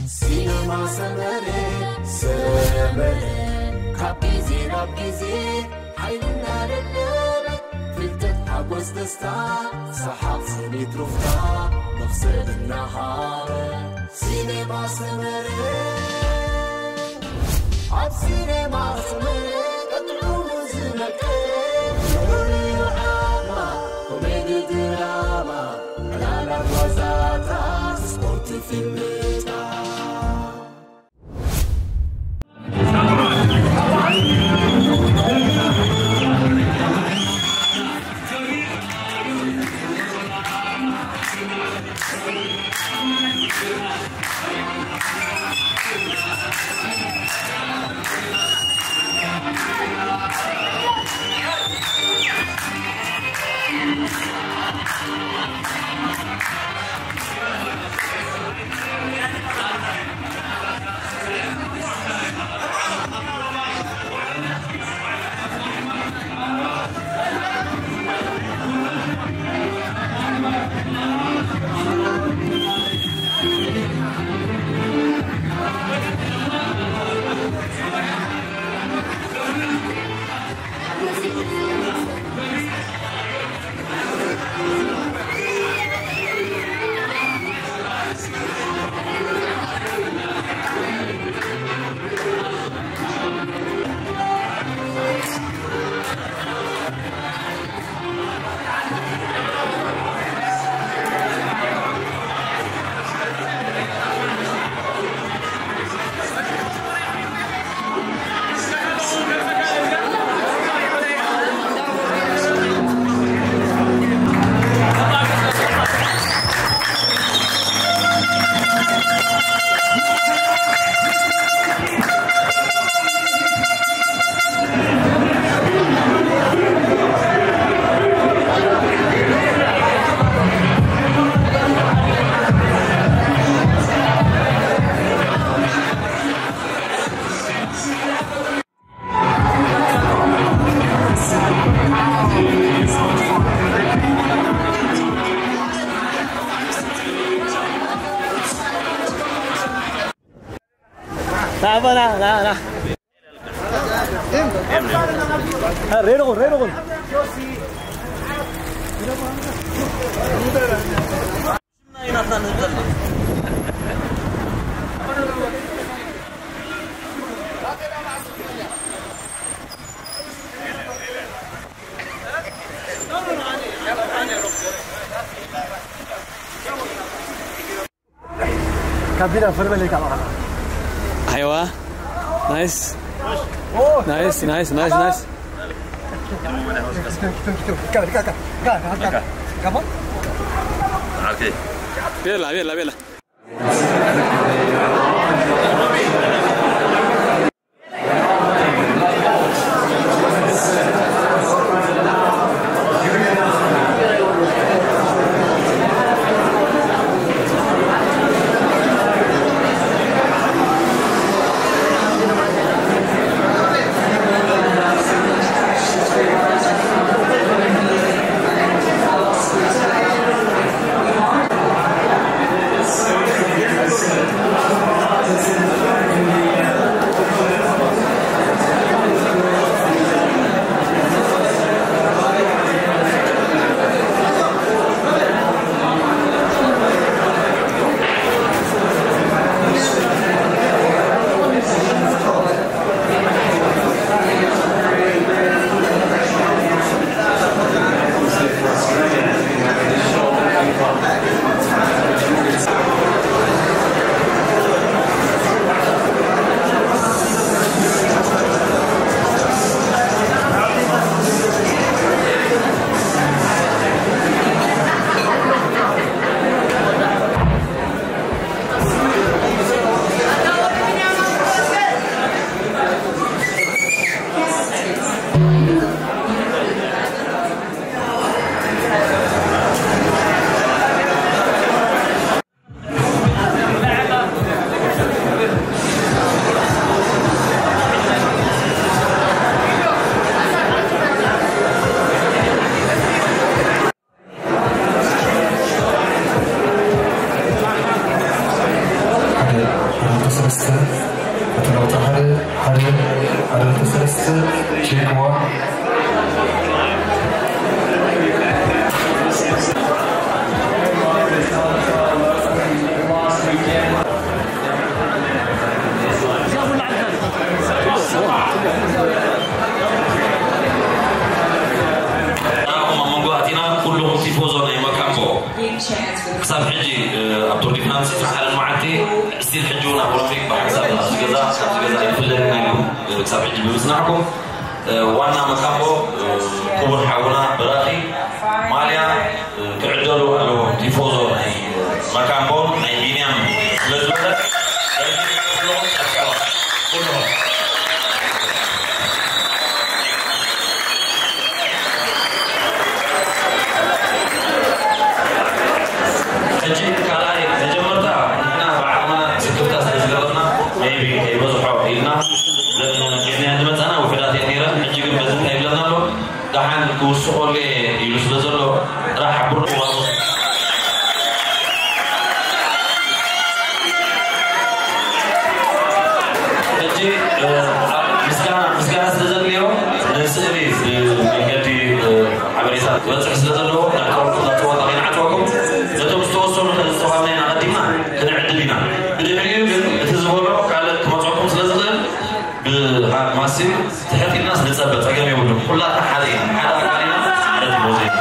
ሲነማ ሰመረ፣ ሰመረ፣ ካብ ግዜ ናብ ግዜ ሓይልና ደደበ፣ ፍልጠት ሓጎስ ደስታ፣ ሰሓቕ ስኒት ሩፍታ፣ መኽሰብ እናሃበ። ሲነማ ሰመረ፣ ኣብ ሲነማ ሰመረ፣ ቀጥዑ ዝመቀረ፣ ፍሉይ ዓማ፣ ኮሜዲ ድራማ፣ ዕላላት ዋዛታት፣ ስፖርት ፊልምታት። ና፣ ና፣ ና፣ ና። ሬድኹን፣ ሬድኹን። ካቢና ፈርበለይ ካብ ኣኻና። ኣይዋ። ናይስ። ናይስ፣ ናይስ፣ ናይስ፣ ናይስ። ኦኬ። ቤላ፣ ቤላ፣ ቤላ። ሰለስተ፣ እቲ ነቑጣ ሓደ ሓደ ሓደ ሰለስተ። ቼክ ዋን። ናኹም ኣብ መንጎ ኣቲና ኩልኹም ቲፎዞ ናይ መካምቦ ክሳብ ሕጂ ኣብ ቱር ዲ ፍራንስ ሓደን መዓልቲ ስቲል ሕጂ እውን ኣብ ኦሎምፒክ ብሓንሳብ ኣብዚ ገዛ ካብዚ ገዛ ኣይፍለን ኢና ኢልኩም ክሳብ ሕጂ ብምጽናሕኩም ዋና መካምቦ ክቡር ሓውና በራኺ ማልያ ክዕደሉ ኣለዎም ቲፎዞ ናይ መካምቦን ናይ ቢንያም ስለ ዝበለ ኩልኹም ሕጂ ካልኣይ መጀመርታ ንሕና ብዓቕምና ስክፍታ ስለ ዝገበርና maybe ከይበዝሖ ኢልና ዘን ኬንያ ዝመፃና ውሑዳት እየን ነይረን። ሕጂ ግን በዚ እንታይ ይብለና ኣሎ ደሓን ክውስኸሉ እየ ኢሉ ስለ ዘሎ ጥራሕ ሓቡር ሕጂ ምስጋና ምስጋና ስለ ዘድልዮ ንስእሊ ብመንገዲ ሓበሬታ ክበፅሕ ስለ ዘለዎ ናትወርኩም ናትወርታ ከይንዓፅወኩም ነቶም ዝተወሰኑ ዝተዋብናይና ቀዲምና ክንዕድል ኢና። ብድሕሪኡ ግን እቲ ዝበሎ ካልእ ክመፀኩም ስለ ዝኽእል ብማሲም ትሕት ኢልናስ ንፀበ ፀገም የብሉን። ኩላትና ሓደ ኢና፣ ሓደ ኣካል ኢና፣ ሓደ ቲፎዞ ኢና።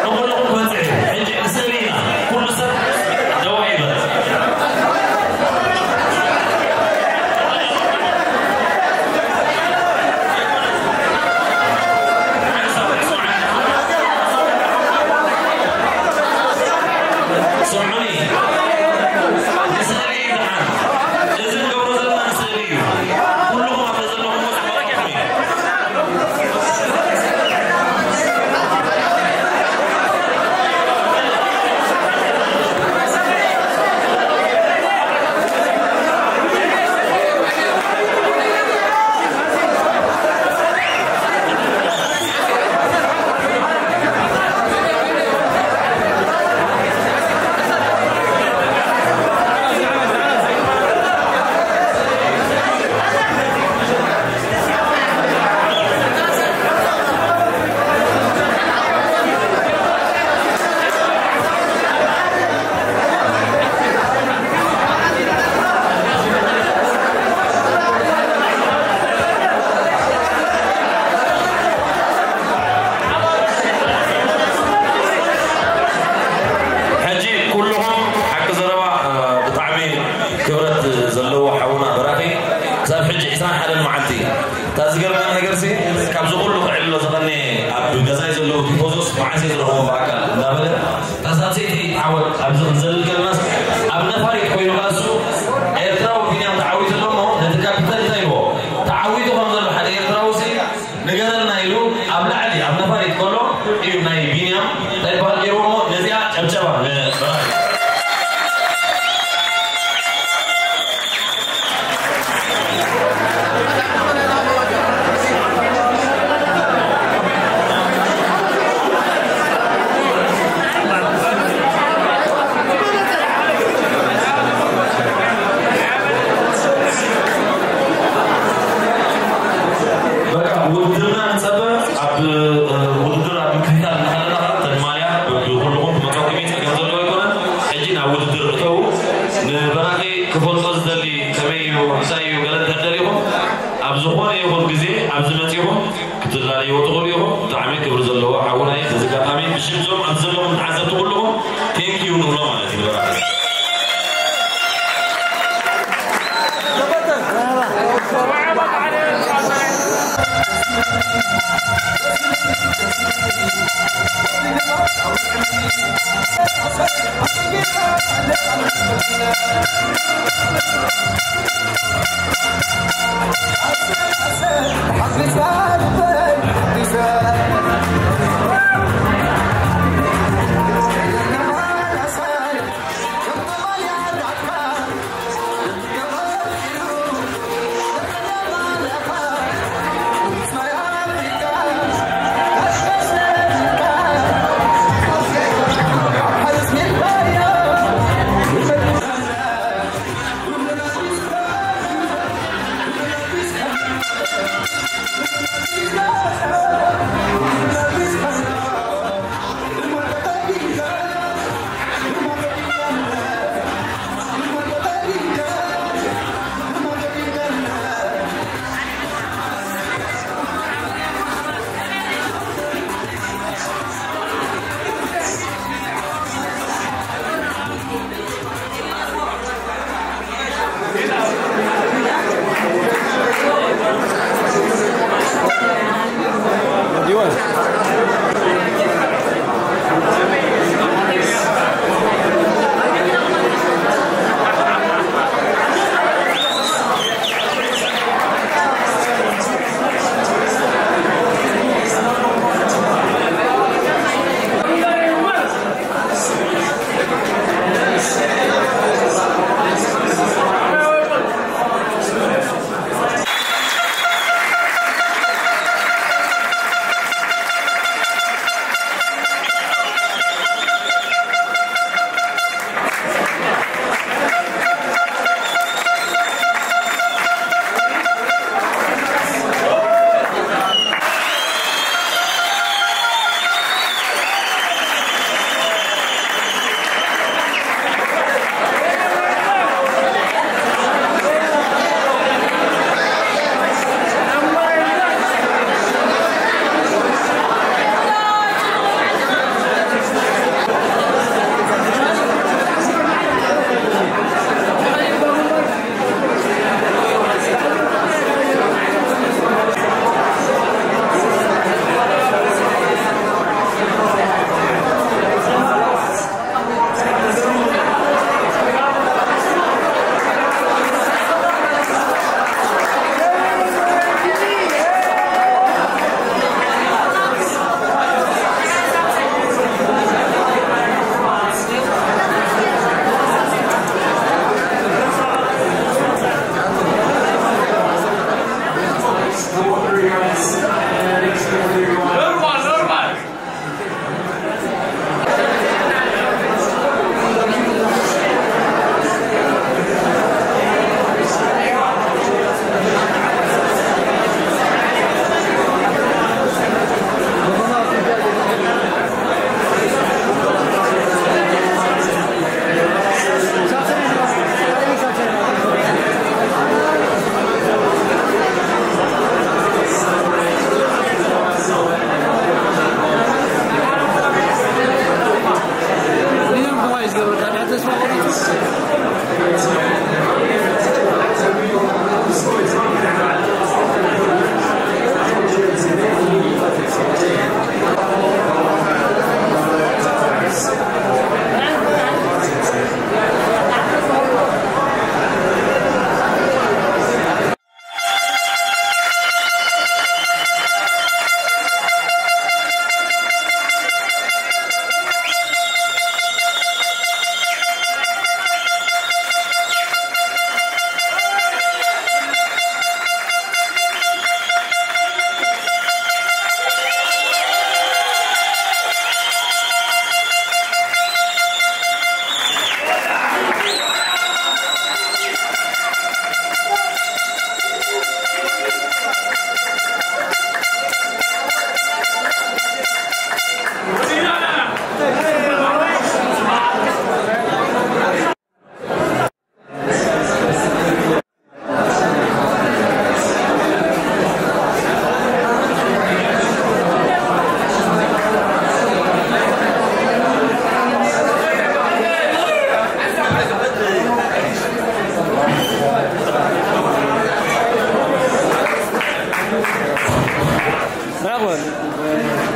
ንኹልኹም ክበፅሕ እዩ። ሕጂ ንስእሊ ኢና። ኩሉ ሰብ ደው ኣይበል። ስምዑኒ። ንስእሊ እዩ ደሓን። እዚ ንገብሮ ዘለና ንስእሊ እዩ። ኩልኹም ኣብ ዘለኹምዎ ዝመረቕኩም እዩ። ሕጂ ኩልኹም ሓቂ ዘረባ ብጣዕሚ ክብረት ዘለዎ ሓውና በራኺ ክሳብ ሕጂ ዕስራን ሓደን መዓልቲ እታ ዝገርመኒ ነገር ሲ ካብዚ ኩሉ ክዕልሎ ዝቐነየ ኣብ ገዛይ ዘለዉ ቲፎዞስ መዓስ እየ ዝረኽቦም ብኣካል እንዳበለ እታ ሳልሰይቲ ዓወት ኣብዚ ክንዘልል ከለናስ ኣብ ነፋሪት ኮይኑ ከኣ እሱ ኤርትራዊ ቢንያም ተዓዊቱ ኣሎ እሞ ነቲ ካፒተን እንታይ ይብሎ ተዓዊቱ ከም ዘሎ ሓደ ኤርትራዊ ሲ ንገረልና ኢሉ ኣብ ላዕሊ ኣብ ነፋሪት ከሎ እዩ ናይ ቢንያም እንታይ ይበሃል ገይርዎ እሞ ነዚኣ ጨብጨባ ንበራኺ በቃ ውድድርና ንፀበ ኣብ ውድድር ኣብ ምክትታል እናሃለና ከዓ ተን ማልያ ብኩልኹም ክመፀኩም እዩ ፀገም ዘለዎ ኣይኮነን። ሕጂ ናብ ውድድር እተው። ንበራኺ ክፈልጦ ዝደሊ ከመይ እዩ እንታይ እዩ ገለ እንተደሊኹም ኣብ ዝኾነ ይኹን ግዜ ኣብዚ መፂኹም ክትላለይዎ ትኽእሉ ኢኹም። ብጣዕሚ ክብሪ ዘለዎ ሓውና እዩ። በዚ ኣጋጣሚ ብሽም እዞም ኣብዚ ዘለኹም ተዓዘብቲ ኩልኹም ቴንክ ዩ ንብሎ ማለት እዩ። ንበራኺ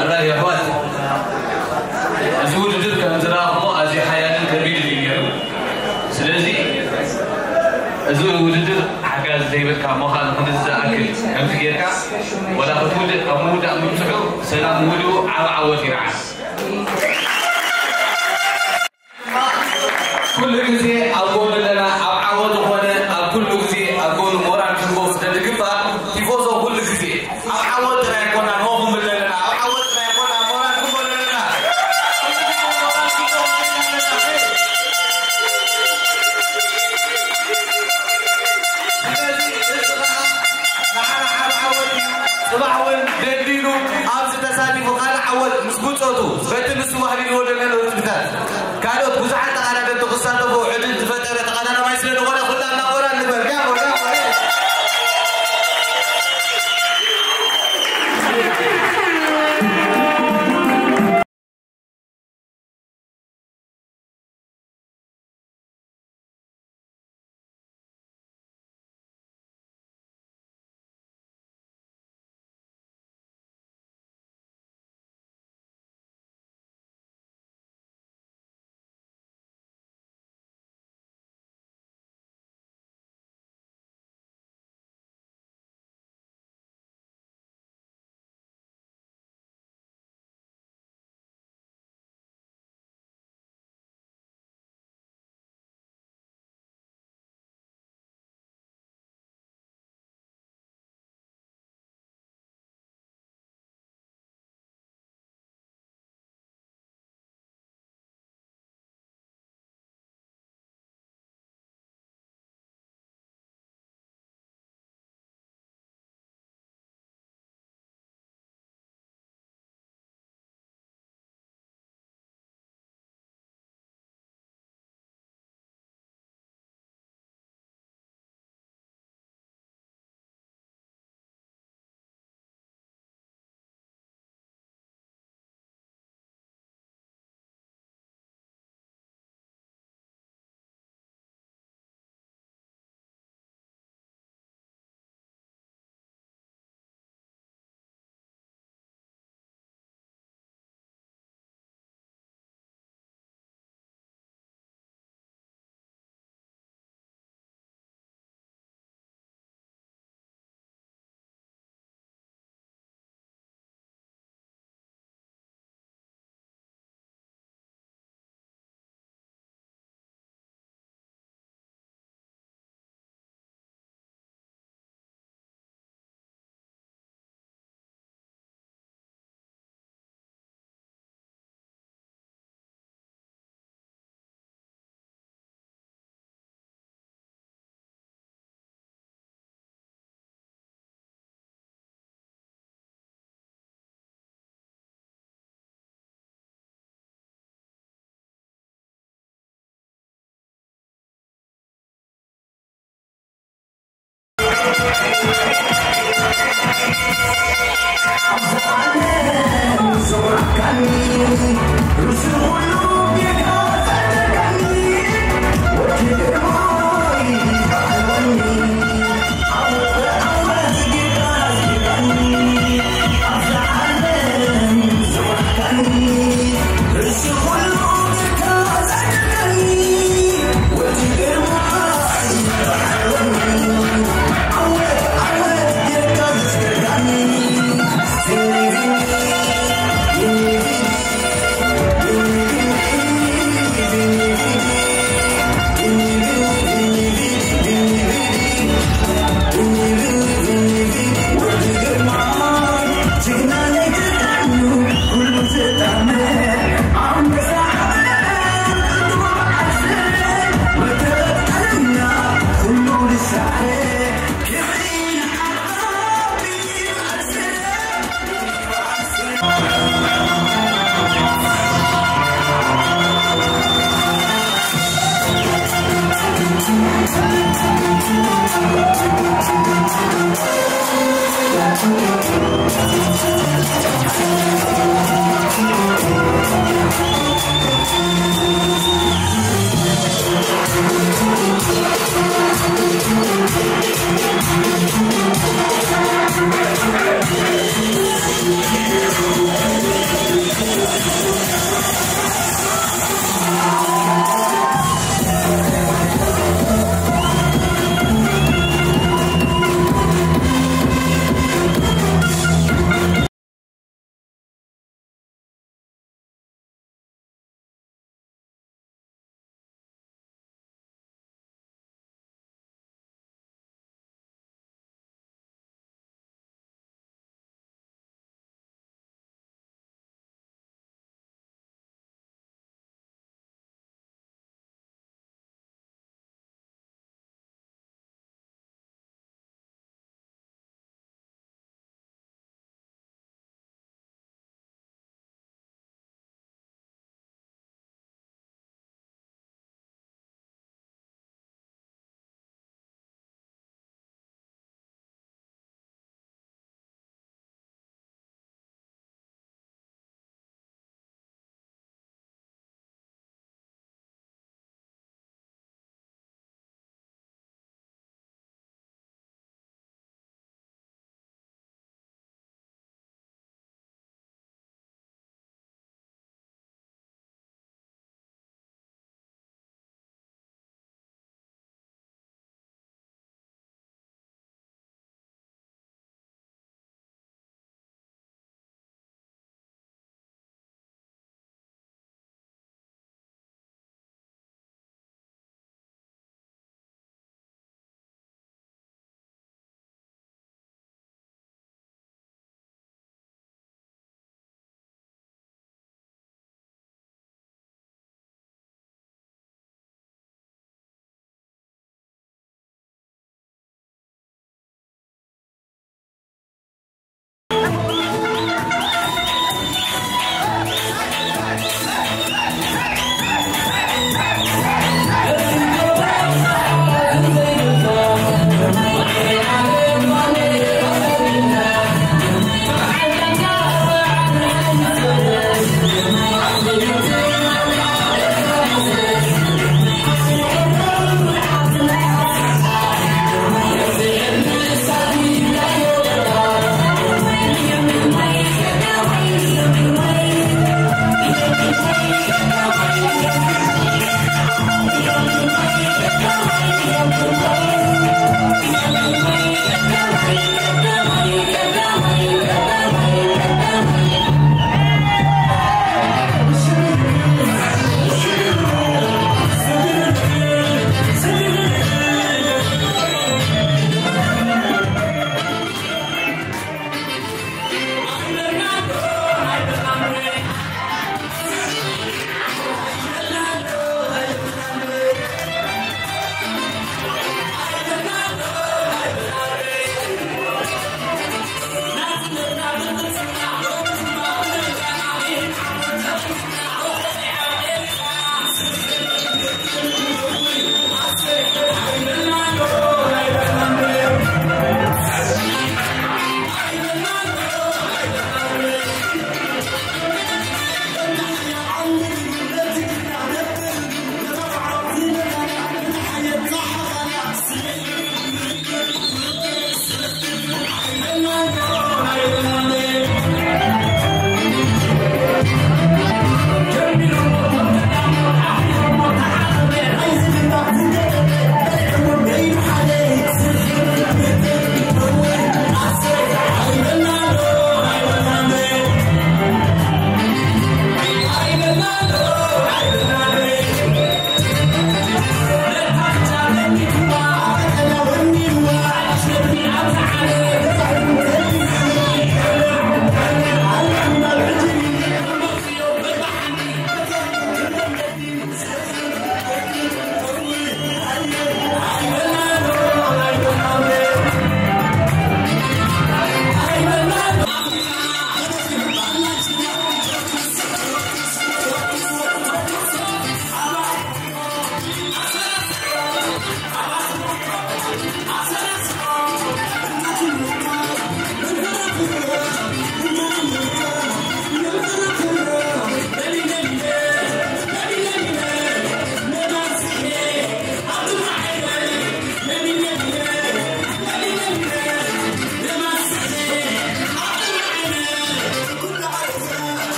ኣራይ ኣሕዋት፣ እዚ ውድድር ከም ዝረኣኹሞ ኣዝዩ ሓያልን ከቢድን እዩ ነይሩ። ስለዚ እዚ ውድድር ሓጋዚ ዘይብልካ ምዃኑ ክንዝኣክል ከምዚ ጌርካ፣ ወላ ክትውድእ፣ ኣብ ምውዳእ ምብጽሑ፣ ሰላም ምውድኡ ዓቢ ዓወት ይርዓድ። ኩሉ ግዜ ኣብ ጎኑ ኣለና። ኣብ ዓወት ዝኾነ ኣብ ኩሉ ግዜ ኣብ ጎኑ ሞራል ክንቦ ስለ ዝግባእ ቲፎዞ ኩሉ ግዜ ኣብ ዓወት ጥራይ ኣይኮናን ሆ ክንብል ኣለና። ኣብ ዓወት ጥራይ ኣይኮናን ሞራል ክንቦ ኣለና። ስለዚ እዚ ከዓ ንዓና ዓብ ዓወት እዩ። ጽባሕ እውን ደሊ በቲ ንሱ ባህሊ ዝወደለሉ ህዝብታት ካልኦት ብዙሓት ተቓዳደምቲ ክሳተፉ ዕድል ዝፈጠረ ተቓዳዳማይ ስለ ዝኾነ ኩላትና ሞራል ንግበር። ጋሞ፣ ጋሞ፣